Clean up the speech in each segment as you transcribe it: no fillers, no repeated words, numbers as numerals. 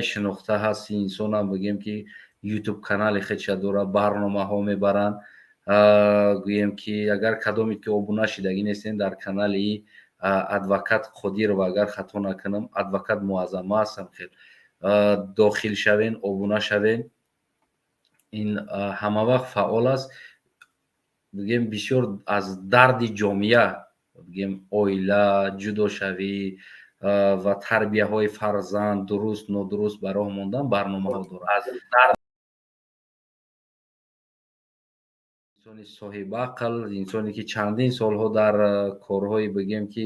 Шинохта ҳаст инсонам, бигем ки Ютуб канали худша дорад, барномаҳо мебаранд. Гӯем ки агар кадоме ки обуна шидагӣ нестем дар канали адвокат Қодирова, агар хато накунам, адвокат Муаззама ҳастам, хел дохил шавен, обуна шавен. Ин ҳама вақт фаъол аст. Бигем, бисёр аз дарди ҷомеа, бигем, оила, ҷудошавӣ ва тарбияҳои фарзанд, дуруст, нодуруст ба роҳ мондан барномаҳо дорад. Инсони соҳибақл, инсоне ки чандин солҳо дар корҳои, бигем ки,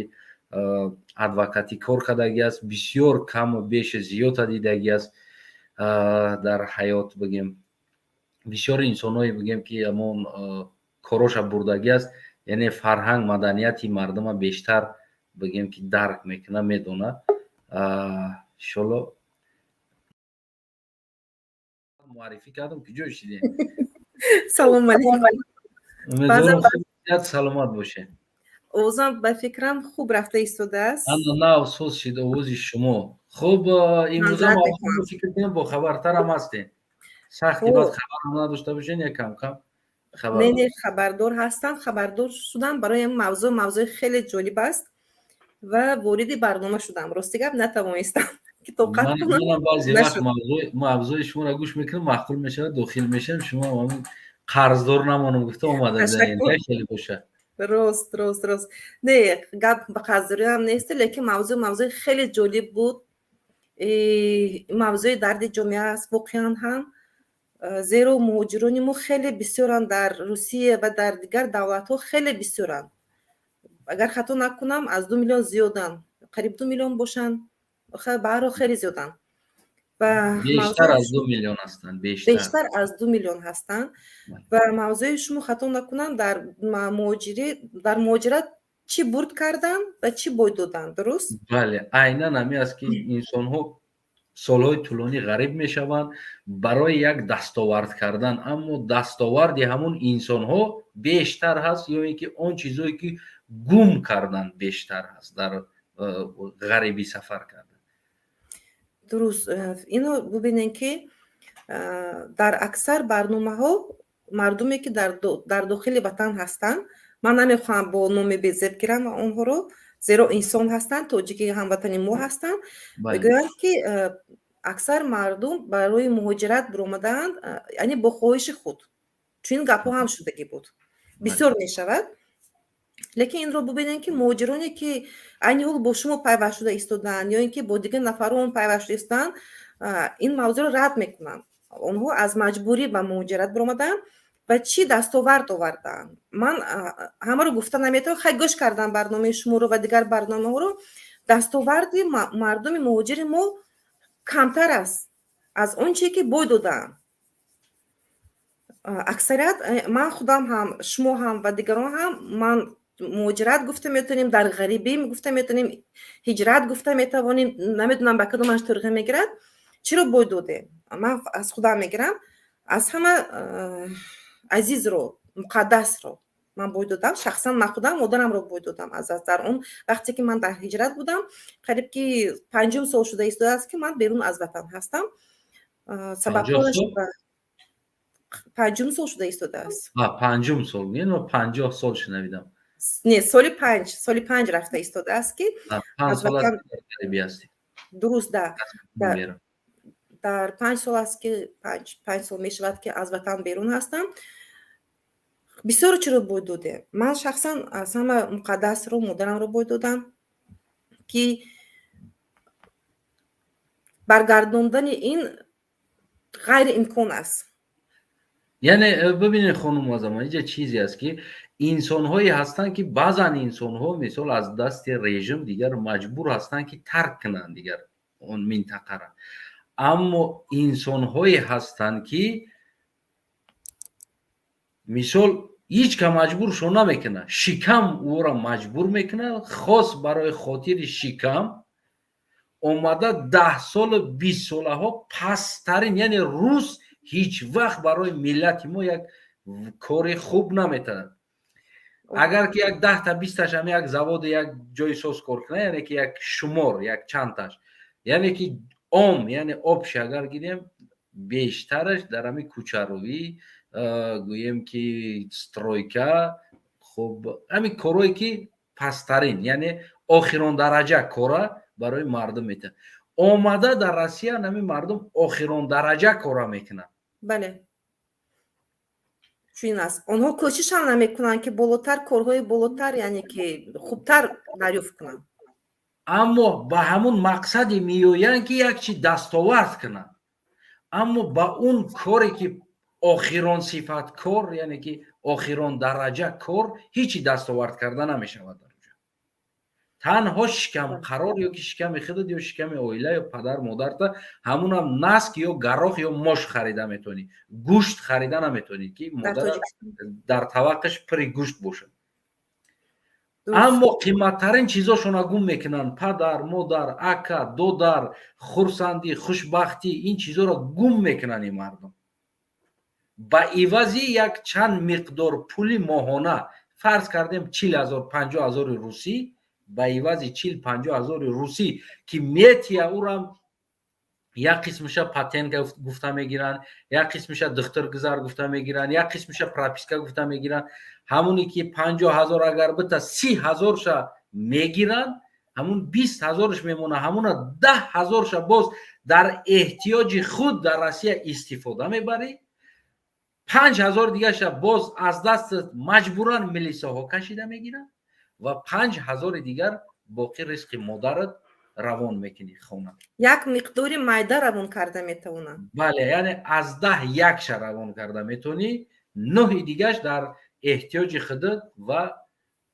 адвокатӣ кор кардагӣ аст, бисёр каму беши зиёда дидагӣ аст дар ҳаёт. Бигем, бисёри инсонҳое, бигем ки, ҳамон короша бурдагӣ аст, яъне фарҳанг, маданияти мардума бештар, бигем ки, дарк мекунад, медонад. Иншолло, муаррифӣ кардам. Куҷо шидем? Салом алейкум. Умедворам, саломат бошед. Овозам, ба фикрам, хуб рафта истодааст. Ана, нав соз шид овози шумо. Хуб, имрӯза фикр кунем, бохабартарам ҳастем. Сахти баъд хабарам надошта бошен, я кам-кам. Не, не, хабардор ҳастам. Хабардор шудам барои мавзӯъ. Мавзӯи хеле ҷолиб аст ва вориди барнома шудам. Рости гап, натавонистам ки тоқат кунам. Баъзе вақт мавзӯи шуморо гӯш мекунам, маъқул мешавад, дохил мешавам. Шумо ҳамин қарздор намонам гуфта омада хеле бошад. Рост, рост, рост. Не, гап ба қарздориам нест, лекин мавзӯъ мавзӯи хеле ҷолиб буд. Мавзӯи дарди ҷомеа аст воқеан ҳам, зеро муҳоҷирони мо хеле бисёранд дар Русия ва дар дигар давлатҳо, хеле бисёранд. Агар хато накунам, аз 2 миллион зиёданд, қариб 2 миллион бошанд. Баҳрҳол, хеле зиёданд. Бештар аз 2 миллион ҳастанд. Бештар аз 2 миллион ҳастанд. Ва мавзӯи шумо, хато накунам, дар муҳоҷирӣ, дар муҳоҷират чӣ бурд карданд ва чӣ бой доданд, дуруст? Бале, айнан ҳамин аст, ки инсонҳо солҳои тӯлонӣ ғариб мешаванд барои як дастовард кардан, аммо дастоварди ҳамон инсонҳо бештар ҳаст ё ин ки он чизое ки гум карданд бештар ҳаст дар ғарибӣ сафар кардан? Дуруст. Ино бубинем, ки дар аксар барномаҳо мардуме ки дар дохили ватан ҳастанд, ман намехоҳам бо номи безеб гирам онҳоро, зеро инсон ҳастанд, тоҷики ҳамватани мо ҳастанд, мегӯянд, ки аксар мардум барои муҳоҷират биромадаанд, яъне бо хоҳиши худ. Чунин гапҳо ҳам шудагӣ буд, бисёр мешавад. Лекин инро бубинем, ки муҳоҷироне ки айни ҳол бо шумо пайваст шуда истодаанд ё ин ки бо дигар нафарон пайваст шуда истодаанд, ин мавзӯъро рад мекунанд. Онҳо аз маҷбурӣ ба муҳоҷират биромадаанд ва чӣ дастовард овардаанд, ман ҳамаро гуфта наметавонам. Хай, гӯш кардам барномаи шуморо ва дигар барномаҳоро. Дастоварди мардуми муҳоҷири мо камтар аст аз он чизе ки бой додаанд аксарият. Ман худам ҳам, шумо ҳам ва дигарон ҳам, ман муҳоҷират гуфта метавонем, дар ғарибӣ гуфта метавонем, ҳиҷрат гуфта метавонем, намедонам, ба кадомаш турға мегирад. Чиро бой додем? Ман аз худам мегирам: аз ҳама азизро, муқаддасро ман бой додам. Шахсан ман худам модарамро бой додам аз дар он вақте ки ман дар ҳиҷрат будам. Қариб ки панҷум сол шуда истодааст, ки ман берун аз ватан ҳастам. Сабабҳояш, панҷум сол шуда истодааст. Панҷум сол? 50 сол шунавидам. Не, соли панҷ, соли панҷ рафта истодааст, ки дуруст, да, дар 5 сол аст, ки 5 сол мешавад, ки аз ватан берун ҳастам. Бисёр чиро бой додем. Ман шахсан аз ҳама муқаддасро, модарамро бой додам, ки баргардондани ин ғайриимкон аст. Яъне бибинед, хонум Азама, инҷа чизе аст, ки инсонҳое ҳастанд, ки баъзан инсонҳо, мисол, аз дасти режим дигар маҷбур ҳастанд, ки тарк кунанд дигар он минтақара, аммо инсонҳое ҳастанд, ки, мисол, ҳеҷ ка маҷбуршон намекунад, шикам ӯро маҷбур мекунад. Хос барои хотири шикам омада 10 солу 20 солаҳо пасттарин, яъне рус ҳеҷ вақт барои миллати мо як кори хуб наметавонад. Агар ки як 10-та, 20-таш ҳам як заводи, як ҷои соз кор кунад, яъне ки як шумор, як чандташ, яъне ки Ом, яъне общий агар гирем, бештараш дар ҳамин кӯчарӯӣ, гӯем ки стройка, хуб, ҳамин корҳое ки пасттарин, яъне охирон дараҷа кора барои мардум метиҳад. Омада дар Россия ҳамин мардум охирон дараҷа кора мекунанд. Бале, чунин аст. Онҳо кӯшишам намекунанд, ки болотар, корҳои болотар, яъне ки хубтар дарёфт кунанд. Аммо ба ҳамун мақсаде меоянд, ки як чи дастовард кунанд, аммо ба он коре ки охирон сифат кор, яъне ки охирон дараҷа кор, ҳечи дастовард карда намешавад. Дар оҷа танҳо шикам қарор ё ки шиками худат ё шиками оила ё падар модарта, ҳамунам наск ё гарох ё мош харида метавонӣ, гӯшт харида наметавонӣ, ки модар дар таваққаш пури гӯшт бошад. Аммо қиматтарин чизошона гум мекунанд: падар, модар, ака, додар, хурсандӣ, хушбахтӣ. Ин чизоро гум мекунанд ин мардум ба ивази як чанд миқдор пули моҳона. Фарз кардем, 40 000, 50 000-и русӣ. Ба ивази 40-50 ҳазори русӣ, ки метия, урам як қисмиша патент гуфта мегиранд, як қисмиша духтур гузар гуфта мегиранд, як қисмиша прописка гуфта мегиранд. Ҳамоне ки 50 000 агар бита, 30 ҳазорша мегиранд, ҳамун 20 ҳазорш мемонад. Ҳамуна 10 ҳазорша боз дар эҳтиёҷи худ дар Россия истифода мебарӣ, 5000 дигаша боз аз дастат маҷбуран милисаҳо кашида мегиранд ва 5000-и дигар боқӣ ризқи модарат равон мекунӣ хона. Як миқдори майда равон карда метавонам. Бале, яъне аз 10 якша равон карда метавонӣ, нӯҳи дигаш дар эҳтиёҷи худат ва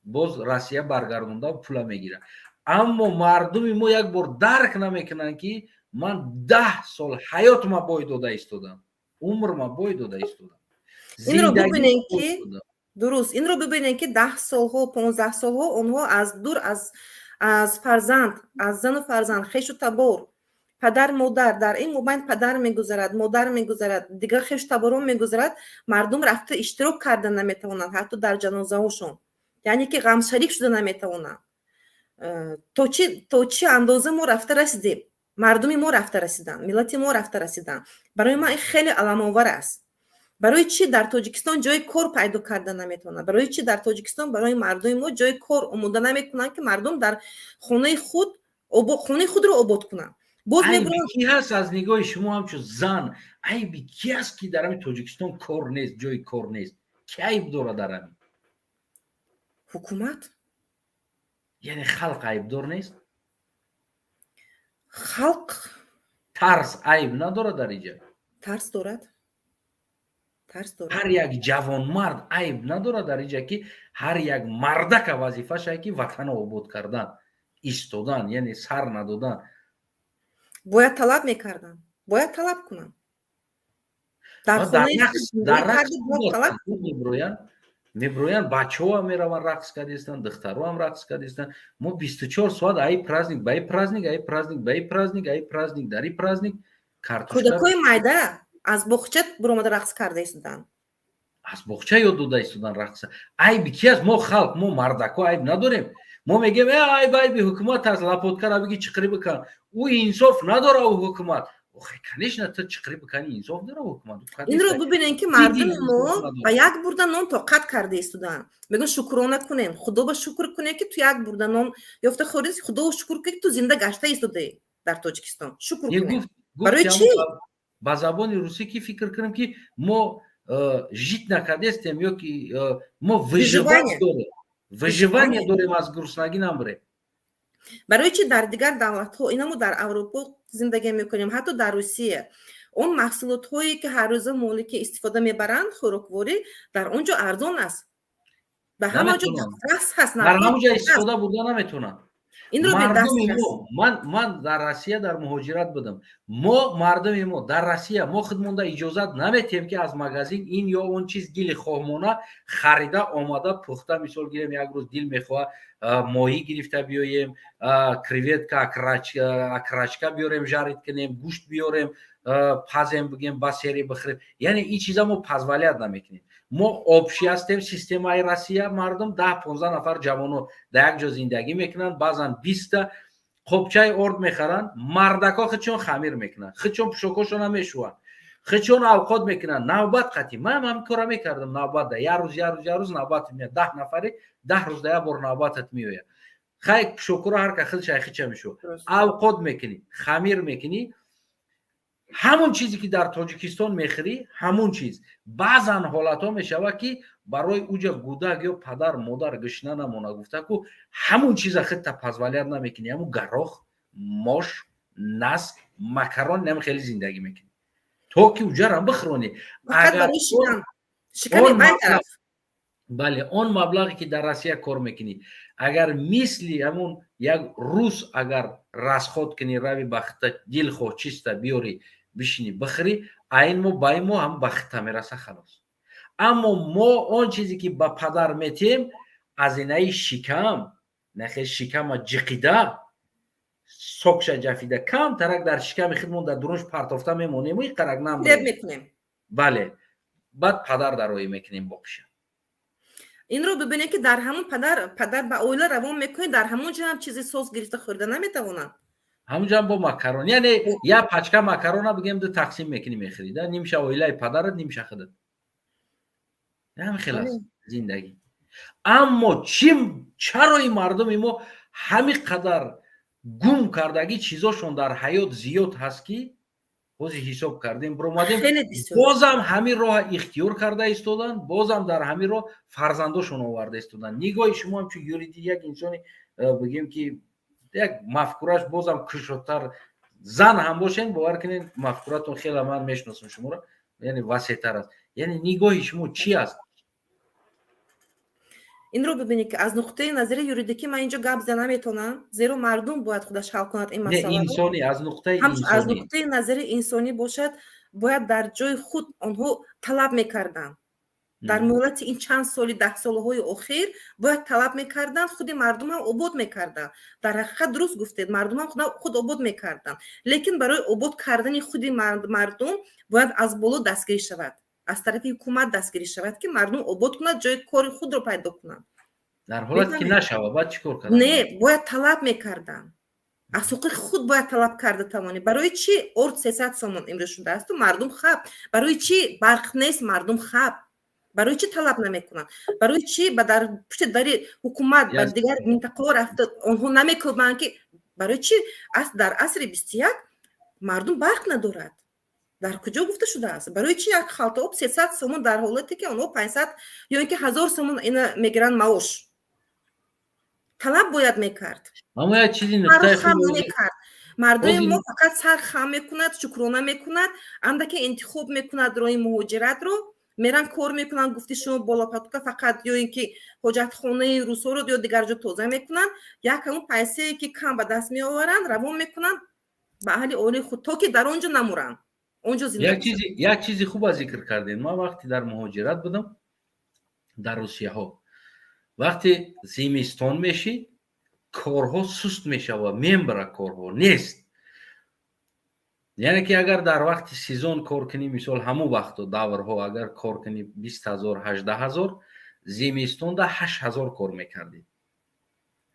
боз Россия баргардонда пула мегирад. Аммо мардуми мо як бор дарк намекунанд, ки ман 10 сол ҳаётма бой дода истодам, умрма бой дода истодам. Инро бубинем, ки дуруст, инро бибинем, ки 10 солҳо, 15 солҳо онҳо аз дур, аз фарзанд, аз зану фарзанд, хешу табор, падар, модар. Дар ин мобайн падар мегузарад, модар мегузарад, дигар хешу таборон мегузарад. Мардум рафта иштирок карда наметавонанд ҳатто дар ҷанозаҳошон, яъне ки ғамшарик шуда наметавонанд. То чӣ андоза мо рафта расидем, мардуми мо рафта расиданд, миллати мо рафта расиданд? Барои ман ин хеле аламовар аст. Барои чӣ дар Тоҷикистон ҷои кор пайдо карда наметавонад? Барои чӣ дар Тоҷикистон барои мардуми мо ҷои кор омода намекунанд, ки мардум дар хонаи худ, хонаи худро обод кунанд? Боз ки ҳаст, аз нигоҳи шумо ҳамчун зан, айби ки аст, ки дар ҳамин Тоҷикистон кор нест, ҷои кор нест? Ки айб дорад дар ҳамин? Ҳукумат. Яъне халқ айбдор нест? Халқ. Тарс айб надорад дар иҷа? Тарс дорад, тарс дорад. Ҳар як ҷавонмард айб надорад дар иҷа, ки ҳар як мардака вазифаша ки ватанро обод кардан, истодан, яъне сар надодан. Бояд талаб мекардам, бояд талаб кунам. Дар рақс меброянд, бачаҳоам мераванд, рақс кардистанд, духтароам рақс кардистанд. Мо 24 соат аи праздник ба и праздник, аи праздник ба и праздник, аи праздник дар и праздник. Кӯдакҳои майда аз боғча буромада рақс карда истоданд. Аз боғча ёд дода истодан рақса. Айби ки аст? Мо халқ, мо мардако айб надорем. Мо мегӯем, э, айб айби ҳукумат аст, лопаткара биги, чиқирӣ бикан, ӯ инсоф надора, ӯ ҳукумат. Охе, конечно, ту чиқирӣ бикани, инсоф дора ҳукумат. Инро бибинем, ки мардуми мо ба як бурда нон тоқат карда истоданд. Мегӯн, шукрона кунем, Худоба шукр кунем, ки ту як бурда нон ёфта хӯрди. Худоба шукр кунем, ки ту зинда гашта истодаӣ дар Тоҷикистон. Шукр кунем барои чӣ? Ба забони русӣ ки фикр кунем, ки мо жить накардестем ё ки мо выживать дорем, выживание дорем, аз гуруснагӣ намбурем. Барои чи дар дигар давлатҳо, инамо дар Аврупо зиндагӣ мекунем, ҳатто дар Русия, он маҳсулотҳое ки ҳаррӯза молики истифода мебаранд, хӯрокворӣ, дар он ҷо арзон аст, ба ҳама ҷо дастрас ҳаст? Дар ҳамон ҷо истифода бурда наметавонанд. Инро. Мардуми мо, ман дар Россия дар муҳоҷират будам. Мо, мардуми мо дар Россия, мо худмонда иҷозат наметиҳем, ки аз магазин ин ё он чиз гили хоҳмона харида омада пухта. Мисол гирем, як рӯз дил мехоҳад, моҳӣ гирифта биёем, креветка, окорочка биёрем, жарить кунем, гӯшт биёрем, пазем, бигем, ба сери бихӯрем. Яъне ин чиза мо позволять намекунем. Мо общий ҳастем, системаи Россия, мардум 10-15 нафар ҷавоно дар як ҷо зиндагӣ мекунанд, баъзан 20-та. Қопчаи орд мехаранд, мардако худшон хамир мекунанд, худшон пӯшокошона мешӯванд, худшон авқот мекунанд навбат қатӣ. Ман ҳамин кора мекардам навбатда, як рӯз, як рӯз, як рӯз навбат меяд. 10 нафари, 10 рӯзда як бор навбатат меояд. Хай, пӯшокуро ҳар ка худш айхича мешӯ, авқот мекунӣ, хамир мекунӣ. Ҳамон чизе, ки дар Тоҷикистон мехӯрӣ, ҳамон чиз. Баъзан ҳолатҳо мешавад, ки барои уҷа гудак ё падар модар гушна намона гуфта ку, ҳамон чиза худта позволять намекунӣ. Ҳамун горох, мош, наск, макарон, нами хеле зиндагӣ мекунӣ, то ки уҷарам бихӯронӣ. Бале, он маблағе, ки дар Россия кор мекунӣ, агар мисли ҳамун як рус агар расход кунӣ, рави ба хита дилхоҳ чиста биёрӣ, бишинӣ, бихӯрӣ, айн мо ба ин мо ҳам ба хита мераса, халос. Аммо мо он чизе, ки ба падар метиҳем, аз инаи шикам нахе, шикама ҷиқида, сокша ҷафида, камтарак дар шиками худмон дар дурунш партофта мемонему иқарак нам мекунем. Бале, баъд падар дароӣ мекунем боқиша. Инро бибинед, ки дар ҳамон падар ба оила равон мекунед, дар ҳамон ҷо ҳам чизи соз гирифта хӯрда наметавонанд. Ҳамунҷо бо макарон, яъне як пачка макарона, бигем, ду тақсим мекунӣ, мехӯрӣ да, нимша оилаи падарат, нимша худат. Ҳамин хел аст зиндагӣ. Аммо чи, чарои мардуми мо ҳамин қадар гум кардагӣ чизошон дар ҳаёт зиёд ҳаст, ки ҳозир ҳисоб кардем, биромадем, бозам ҳамин роҳа ихтиёр карда истоданд, бозам дар ҳамин роҳ фарзандошон оварда истоданд? Нигоҳи шумо ҳамчун юриди, як инсони, бигем, ки як мафкураш бозам кушодтар, зан ҳам бошен, бовар кунед, мафкуратон хеле, ман мешиносам шуморо, яъне васеътар аст, яъне нигоҳи шумо чӣ аст? Инро бибинед, ки аз нуқтаи назари юридикӣ ман инҷо гап зада наметавонам, зеро мардум бояд худаш ҳал кунад ин масъаларо. Инсонӣ, аз нуқтаи аз нуқтаи назари инсонӣ бошад, бояд дар ҷои худ онҳо талаб мекарданд. Дар муҳлати ин чанд соли, даҳсолаҳои охир бояд талаб мекарданд, худи мардум ҳам обод мекарданд. Дар ҳақиқат, дуруст гуфтед, мардум ҳам худ обод мекарданд, лекин барои обод кардани худи мардум бояд аз боло дастгирӣ шавад, аз тарафи ҳукумат дастгирӣ шавад, ки мардум обод кунад, ҷои кори худро пайдо кунанд. Дар ҳолате ки нашавад, баъд чӣ кор кард? Не, бояд талаб мекарданд, аз ҳуқуқи худ бояд талаб карда тавонӣ. Барои чӣ орд 300 сомон имрӯз шудаасту мардум хаб? Барои чӣ барқ нест, мардум хаб? Барои чӣ талаб намекунанд? Барои чӣ ба дар пушти дари ҳукумат ба дигар минтақаҳо рафта онҳо намекӯбанд, ки барои чӣ дар асри 21 мардум барқ надорад? Дар куҷо гуфта шудааст? Барои чӣ як халта об 300 сомон, дар ҳолате ки онҳо 500 ё ин ки 1000 сомон ина мегиранд маош? Талаб бояд мекард. Аммо як чизи нуқтаи намекард. Мардуми мо фақат сар хам мекунад, шукрона мекунад, андаке интихоб мекунад роҳи муҳоҷиратро, меран, кор мекунанд, гуфти шумо, болопатука фақат ё ин ки ҳоҷатхонаи русҳоро ё дигар ҷо тоза мекунанд. Як ҳамун пайсае, ки кам ба даст меоваранд, равон мекунанд ба аҳли оилаи худ, то ки дар он ҷо намуранд, он ҷо. Як чизи хуба зикр кардем. Ман вақте дар муҳоҷират будам, дар Русияҳо, вақте зимистон мешид, корҳо суст мешавад, мембара, корҳо нест. Яъне ки агар дар вақти сезон кор кунӣ, мисол, ҳамун вақту даврҳо агар кор кунӣ, 20 000, 18 000, зимистонда 8000 кор мекардӣ.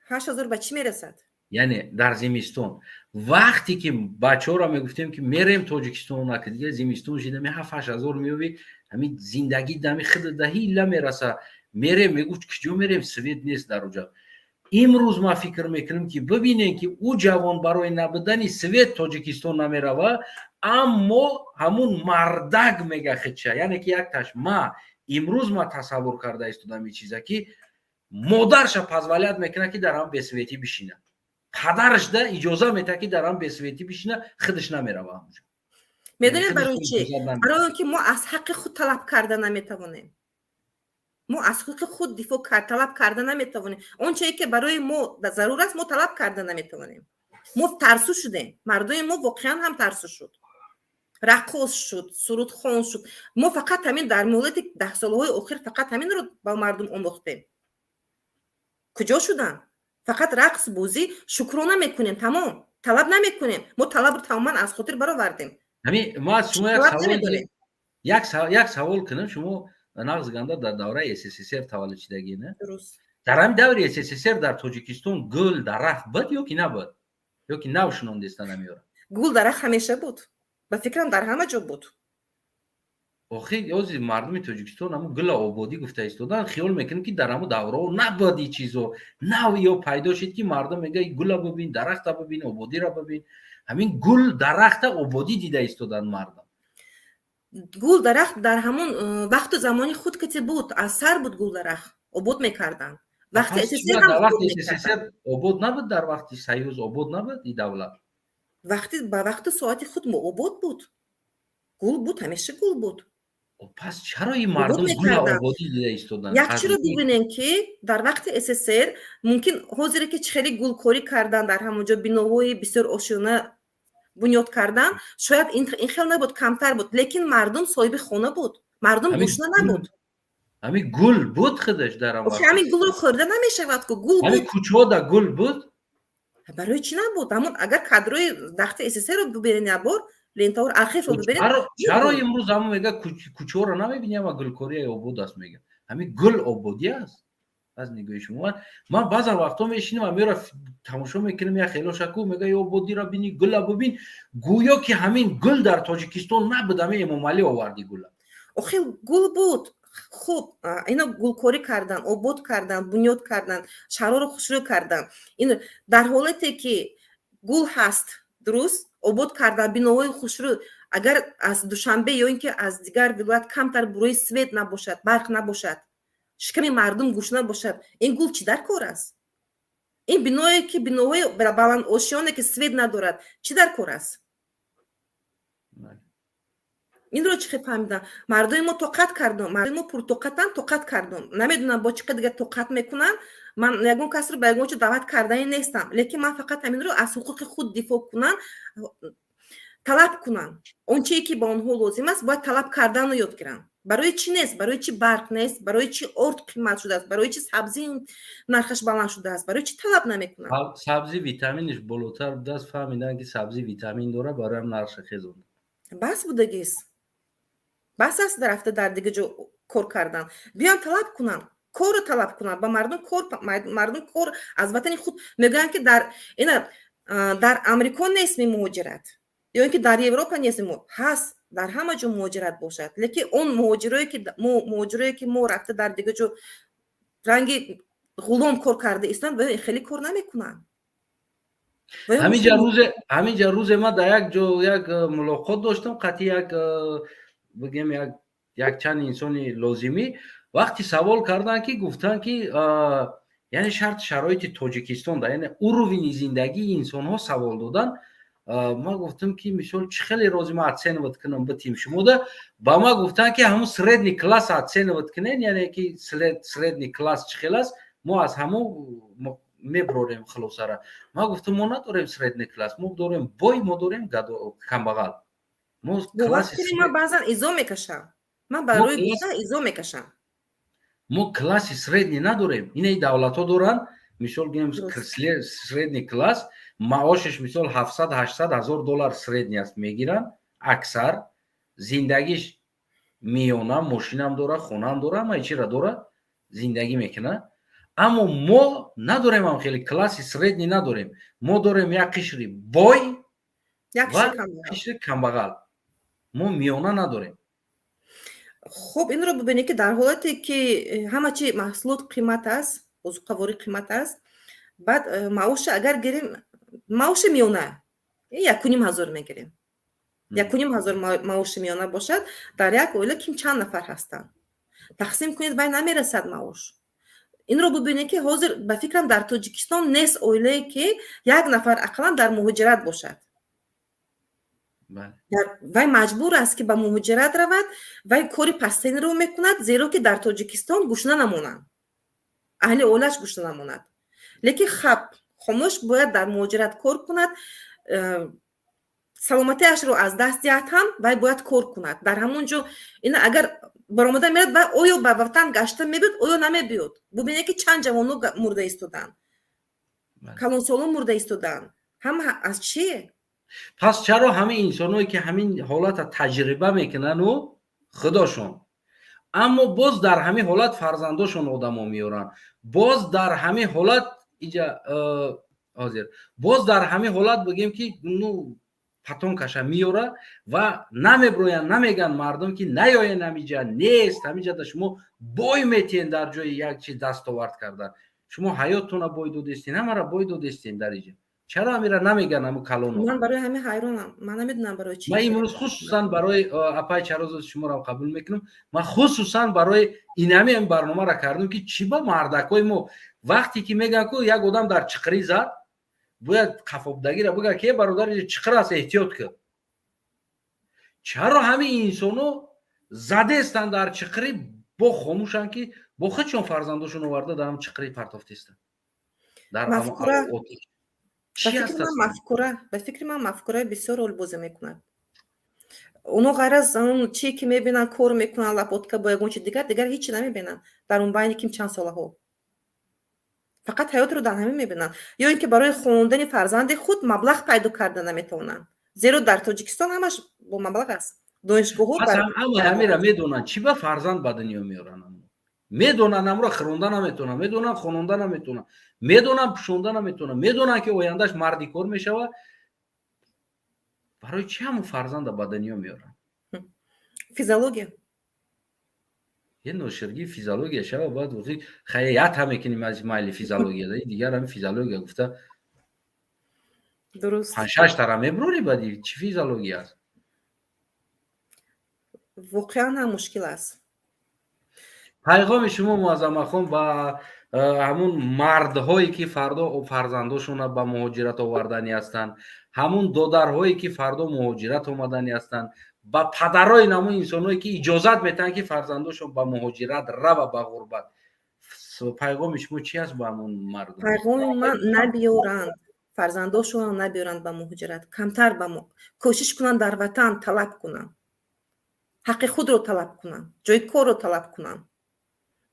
8000 ба чӣ мерасад? Яъне дар зимистон, вақте ки бачаҳоро мегуфтем, ки мерем Тоҷикистон, ки дига зимистон шида, ме 7-8 ҳазор меёбӣ, ҳамин зиндагӣ дами худ даҳила мераса, мерем. Мегуфт: «Куҷо мерем? Свет нест дар уҷа». Имрӯз ман фикр мекунам, ки бибинем, ки ӯ ҷавон барои набудани свет Тоҷикистон намерава, аммо ҳамун мардак мега хича, яъне ки якташ ма имрӯз ма тасаввур карда истодам ин чиза, ки модарша позволять мекунад, ки дар ҳам бесветӣ бишина, падараш да иҷоза метаҳад, ки дар ҳам бесветӣ бишина, худаш намерава ҳамуҷо. Медонед барои чӣ? Барои он ки мо аз ҳаққи худ талаб карда наметавонем. Мо аз ҳуқуқи худ дифоъ талаб карда наметавонем. Он чие, ки барои мо зарур аст, мо талаб карда наметавонем. Мо тарсу шудем. Мардуми мо воқеан ҳам тарсу шуд, раққос шуд, сурудхон шуд. Мо фақат ҳамин дар муҳлати даҳсолаҳои охир фақат ҳаминро ба мардум омӯхтем. Куҷо шуданд? Фақат рақс, бозӣ, шукрона мекунем, тамом. Талаб намекунем. Мо талабро тамоман аз хотир баровардем. Ма шумо як савол кунам. Шумо нағз ганда дар давраи СССР таваллуд шудагӣ, не? Дар ҳамин даври СССР дар Тоҷикистон гул, дарахт буд ё ки набуд? Ё ки нав шунондестан намеёра? Гул, дарахт ҳамеша буд, ба фикрам, дар ҳама ҷо буд. Охи, ҳозир мардуми Тоҷикистон ҳамун гула ободӣ гуфта истодан, хиёл мекунем, ки дар ҳамун давраҳо набуд. И чизо нав ё пайдо шуд, ки мардум мега: гула бибин, дарахта бибин, ободиро бибин. Ҳамин гул, дарахта ободӣ дида истодан мардум. Гул, дарахт дар ҳамон вақту замони худ кати буд, аз сар буд. Гул, дарахт обод мекарданд. Вақти СССР обод набуд? Дар вақти Союз обод набуд и давлат? Вақти ба вақту соати худ обод буд, гул буд, ҳамеша гул буд. Пас чаро ин мардум гула ободӣ дида истоданд? Як чиро бибинем, ки дар вақти СССР мумкин ҳозире ки чӣ хеле гулкорӣ кардан, дар ҳамон ҷо биноҳои бисёр ошиёна бунёд кардан, шояд ин хел набуд, камтар буд, лекин мардум соҳиби хона буд, мардум гушна набуд. Ҳамин гул буд худаш дар Ҳамин гулро хӯрда намешавад ку, гул буд. Кӯчода гул буд? Барои чӣ набуд? Ҳамон агар кадрои вақти СССРро бибинед, ябор лентаҳоро, архивро бибинед. Чаро имрӯз ҳамон мега, кӯчаҳоро намебини, ама гулкория обод аст, мега? Ҳамин гул ободӣ аст аз нигоҳи шумо? Ман баъзан вақтҳо мешинам, амеро тамошо мекунам, як хелошаку мега: ободиро бини, гула бибин. Гӯё ки ҳамин гул дар Тоҷикистон набуд, ҳамин Эмомалӣ оварди гула. Охи, гул буд. Хуб, ино гулкорӣ кардан, обод кардан, бунёд кардан, шаҳрҳоро хушрӯ кардан. Ин дар ҳолате ки гул ҳаст, дуруст обод кардан, биноҳои хушрӯ, агар аз Душанбе ё ин ки аз дигар вилоят камтар бурои свет набошад, барқ набошад, шиками мардум гушна бошад, ин гул чӣ дар кор аст? Ин биное ки биноҳои баландошёне ки свет надорад, чӣ дар кор аст? Инро чӣ хел фаҳмидам? Мардуми мо тоқат кардум, мардуми мо пуртоқатанд, тоқат кардум. Намедонам, бо чӣ қадр дигар тоқат мекунанд. Ман ягон касро ба ягон чиз даъват кардани нестам, лекин ман фақат ҳаминро аз ҳуқуқи худ дифоъ кунанд, талаб кунанд. Он чие ки ба онҳо лозим аст, бояд талаб карданро ёд гиранд. Барои чӣ нест? Барои чӣ барқ нест? Барои чӣ орд қимат шудааст? Барои чӣ сабзӣ нархаш баланд шудааст? Барои чӣ талаб намекунанд? Сабзӣ витаминаш болотар будааст. Фаҳмиданд, ки сабзӣ витамин дорад, бароям нархша хезонд. Бас будагист, бас аст рафта дар дигар ҷо кор кардан. Биён, талаб кунанд, корро талаб кунанд ба мардум, кор, мардум кор аз ватани худ. Мегӯянд, ки дар ина дар Амрико нест муҳоҷират ё ин ки дар Европа нест. Ҳаст, дар ҳама ҷо муҳоҷират бошад, лекин он муҳоҷирое ки мо рафта дар дигар ҷо ранги ғулом кор карда истанд, хеле кор намекунанд. Ҳаминҷа рӯзе ман дар як ҷо як мулоқот доштам қатъи як, бигем, як якчанд инсони лозимӣ. Вақти савол карданд, ки гуфтанд, ки яъне шарт шароити Тоҷикистон да, яъне уровень и зиндагии инсонҳо савол доданд. Ман гуфтам, ки мисол чӣ хеле рози ман оценивать кунам битим шумода? Ба ман гуфтанд, ки ҳамун средний класс оценивать кунед, яъне ки средний класс чӣ хел аст, мо аз ҳамун меброрем хулосара. Ман гуфтам: мо надорем средний класс, мо дорем бой, мо дорем камбағал. Мо класси ман баъзан изо мекашам, ман барои гуфтан изо мекашам. Мо класси средний надорем. Инаи давлатҳо доранд, мисол гӯем, средний класс маошаш мисол 700, 800 ҳазор доллар средний аст, мегиранд аксар, зиндагиш миёна, мошинам дора, хонаам дора, ҳамаи чира дора, зиндагӣ мекунад. Аммо мо надорем, ҳам хеле класси средний надорем. Мо дорем як қишри бой ва қишри камбағал, мо миёна надорем. Хуб, инро бибинед, ки дар ҳолате ки ҳама чи маҳсулот қимат аст, озуқаворӣ қимат аст, баъд маоша агар гирем, маоши миёна 1500 мегирем, 1500 маоши миёна бошад, дар як оила ким чанд нафар ҳастанд, тақсим кунед, вай намерасад маош. Инро бибинед, ки ҳозир, ба фикрам, дар Тоҷикистон нест оилае, ки як нафар ақаллан дар муҳоҷират бошад. Вай маҷбур аст, ки ба муҳоҷират равад, вай кори пастинро мекунад, зеро ки дар Тоҷикистон гушна намонанд, аҳли оилааш гушна намонад. Лекин хаб хомӯш бояд дар муҳоҷират кор кунад, саломатиашро аз даст диҳад ҳам, вай бояд кор кунад дар ҳамон ҷо. Ина агар баромада мерад, вай оё ба ватан гашта мебиёд, оё намебиёд? Бубинед, ки чанд ҷавоно мурда истодаанд, калонсолон мурда истодаанд. Ҳама аз чие? Пас чаро ҳамин инсонҳое, ки ҳамин ҳолата таҷриба мекунану худошон, аммо боз дар ҳамин ҳолат фарзандошон одамо меоранд, боз дар ҳамин ҳолат иҷа Ҳозир боз дар ҳамин ҳолат бигем, ки ну патонкаша меёра ва намеброянд, намеган мардум, ки наёен, ҳамиҷа нест, ҳамиҷада шумо бой метиҳен. Дар ҷои як чиз дастовард кардан, шумо ҳаёттона бой додестен, ҳамара бой додестен дар иҷа. Чаро ҳамира намеган ҳаму калоно? Ман барои ҳамин ҳайронам, ман намедонам барои чӣ. Ман имрӯз хусусан барои апай Чарозо шуморо қабул мекунам. Ман хусусан барои инами ин барномаро кардам, ки чӣ ба мардакҳои мо вақте ки мегӯян ку як одам дар чиқирӣ зад, бояд қафобдагира бигӯяд, ки бародар, чиқир аст, эҳтиёт кун. Чаро ҳамин инсоно задестанд дар чиқирӣ, бо хомӯшанд, ки бо худшон фарзандошон оварда дар ҳам чиқирӣ партофтестанд дар Мафкура, ба фикри ман, мафкура бисёр ролбозӣ мекунад. Оно ғайр аз он чие, ки мебинанд, кор мекунанд, лопатка бо ягон чи дигар, дигар ҳечи намебинанд. Дар он байни ким чанд солаҳо фақат ҳаётро дар ҳамин мебинанд ё ин ки барои хондани фарзанди худ маблағ пайдо карда наметавонанд, зеро дар Тоҷикистон ҳамаш бо маблағ аст, донишгоҳҳо. Ҳама ҳамира медонанд. Чӣ ба фарзанд ба дунё меоранд? Медонанд, амро хӯронда наметавонанд, медонанд, хононда наметавонанд, медонанд, пӯшонда наметавонанд, медонанд, ки ояндаш марди кор мешавад. Барои чӣ ҳамун фарзанда ба дунё меоранд? Физиология. Е ноширгӣ физиология шава, бояд хаята мекунем аз майли физиология, дигар ҳами физиология гуфта. Дуруст. Панҷшаш тара мебурори, баъди чӣ физиология аст? Воқеан ҳам мушкил аст. Пайғоми шумо, Муаззамахон, ба ҳамун мардҳое, ки фардо фарзандошонро ба муҳоҷират оварданӣ ҳастанд, ҳамун додарҳое, ки фардо муҳоҷират омаданӣ ҳастанд, ба падарои намун инсонҳое, ки иҷозат метаҳанд, ки фарзандошон ба муҳоҷират рава, ба ғурбат, пайғоми шумо чи аст ба ҳамун мардум? Пайғоми ман: набиёранд фарзандошонро, набиёранд ба муҳоҷират, камтар ба кӯшиш кунанд, дар ватан талаб кунанд, ҳаққи худро талаб кунанд, ҷои корро талаб кунанд,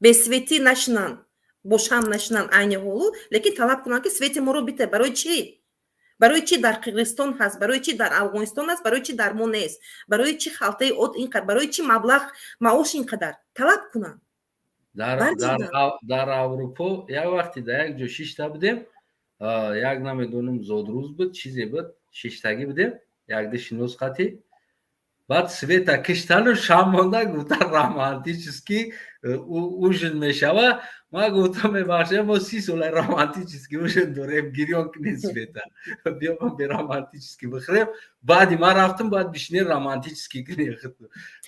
бе свет ӣ нашинанд, бо шам нашинанд айни ҳолу, лекин талаб кунанд, ки свет и моро бите. Барои чӣ? Барои чӣ дар Қирғизистон ҳаст, барои чӣ дар Афғонистон аст, барои чӣ дар мо нест? Барои чӣ халтаи од ин қадар, барои чӣ маблағ, маош ин қадар? Талаб кунанд. Дар Аврупо як вақте дар як ҷо шишта будем, як намедонам, зодрӯз буд, чизе буд, шиштагӣ будем якди шинос қатӣ. Баъд свет а киштану шам монда, гуфта, романтический ужин мешава. Ман гуфтам: «Мебахшем, мо 30 сола романтический ужин дорем, гирён кунед свет а, биё бе романтический бихӯрем». Баъди ман рафтам, баъд бишинем, романтический кунем.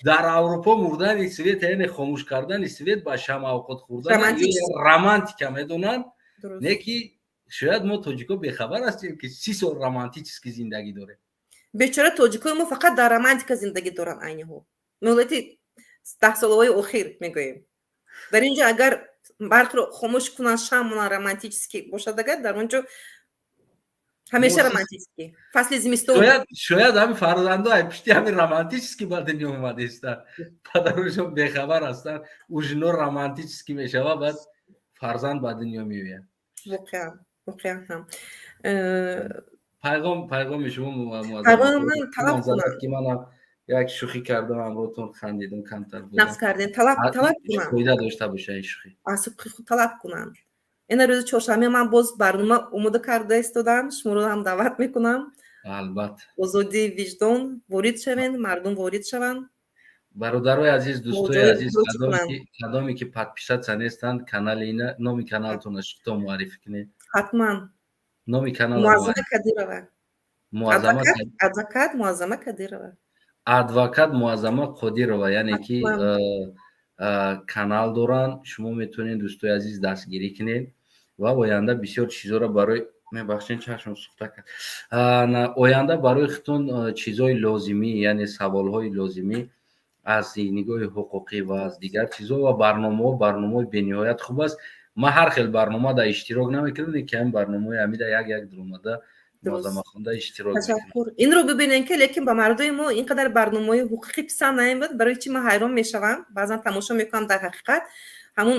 Дар Аврупо мурдани свет, яъне хомӯш кардани свет, ба шам авқот хӯрдан романтика медонанд. Не ки шояд мо тоҷико бехабар ҳастем, ки 30 сол романтический зиндагӣ дорем. Бечора тоҷикои мо фақат дар романтика зиндагӣ доранд. Айни ҳол, муҳлати 10 солаҳои охир мегӯем, дар ин ҷо агар барқро хомӯш кунанд, шам монанд, романтический бошад, агар дар он ҷо ҳамеша романтический, фасли зимистон. Шояд ҳамин фарзандо ай пишти ҳамин романтический ба дунё омадестанд, падарушон бехабар ҳастанд. Ужин о романтический мешава, баъд фарзанд ба дунё меояд. Воқеан, воқеан ҳам. Пайғоми шумо? Пайғоми ман: талаб кунам. Ки манам як шӯхӣ кардам, ҳамротон хандидам камтар. Нақс кардем. Талаб кунам. Фоида дошта боша ин шӯхӣ. Аз ҳуқуқи худ талаб кунанд. Ина рӯзи чоршанбе ман боз барнома омода карда истодам, шуморо ҳам даъват мекунам. Албатта. Озодии виҷдон, ворид шавен, мардум ворид шаванд. Бародарои азиз, дӯстои азиз, кадоме ки подписаться нестанд канали ина, номи каналтона шуто муаррифӣ кунед. Ҳатман. Номи канал? Муаззама Кадирова. Муаззама. Адвокат Муаззама Кадирова. Адвокат Муаззама Қодирова, яъне ки канал доранд. Шумо метавонед, дӯстои азиз, дастгирӣ кунед ва оянда бисёр чизоро барои, мебахшед, чашм сӯхта кард, оянда барои худтон чизҳои лозимӣ, яъне саволҳои лозимӣ аз нигоҳи ҳуқуқӣ ва аз дигар чизҳо ва барномаҳо. Барномаҳои бениҳоят хуб аст. Ман ҳар хел барнома дар иштирок намекунам, ки ҳамин барномаҳои ҳамида як як дуромада, Муаззамахонда иштирок. Ташаккур. Инро бибинем, ки лекин ба мардуми мо ин қадар барномаҳои ҳуқуқӣ писанд наомад. Барои чӣ, ман ҳайрон мешавам, баъзан тамошо мекунам, дар ҳақиқат ҳамун.